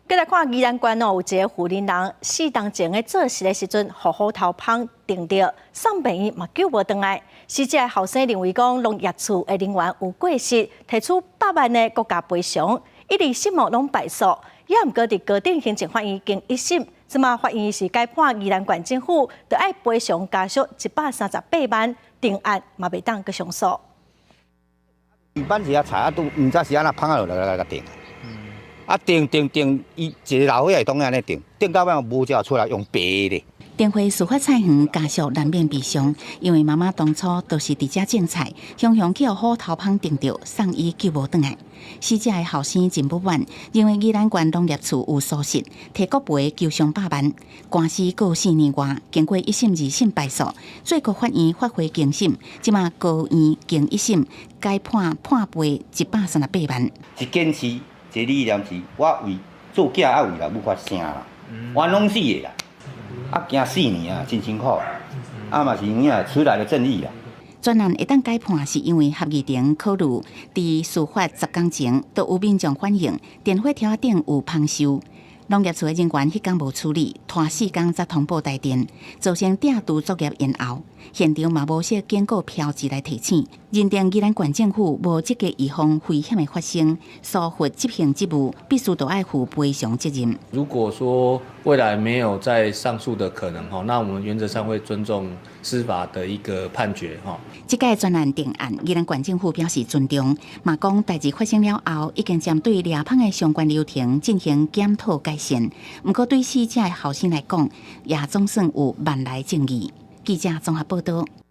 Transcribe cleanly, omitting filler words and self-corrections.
繼來看宜蘭縣哦，有一个婦人4冬前咧做事的時陣，予斧頭蜂叮著，送病院嘛救無轉來。死者後生認為講農業處的人員有過失，提出百萬的國家賠償，一二審嘛攏敗訴。也毋過佇高等行政法院經一審，這馬法院是改判宜蘭縣政府著愛賠償家屬138萬，定案嘛袂當閣上訴。一般是啊，柴啊，都毋知是按怎蜂仔落來來共叮。啊，叮叮叮，伊一个老歲仔會當按呢叮，叮到尾無隻出來用白的。電回事發菜園家屬難免悲傷，因為媽媽當初都是佇遮種菜，雄雄去予斧頭蜂叮著，送醫救無轉來。死者的後生真不滿，認為宜蘭縣農業處有疏失，提國賠求償百萬。官司過4年外，經過一審、二審敗訴，最高法院發回重審，這馬高院經一審改判判賠138萬。一堅持，一個理念是，我為做囝愛為老母發聲啦，冤枉死的啦，啊，行四年啊，真辛苦，啊嘛是有影遲來的正義啦。專案會當改判，是因為合議庭考慮佇事發10工前都有民眾反映，電火柱仔頂有蜂鏽。農業處的人員彼工無處理，拖4工才通報台電，造成拆除作業延後。現場嘛無設警告標誌來提醒，認定宜蘭縣政府無積極預防危險的發生，疏忽執行職務，必須著愛負賠償責任。如果說未來沒有再上訴的可能，那我們原則上會尊重司法的一個判決。這屆專案定案，宜蘭縣政府表示尊重，嘛講代誌發生了後，已經針對掠蜂的相關流程進行檢討改善。毋過對死者的後生來講，也總算有萬來正義。記者綜合報道。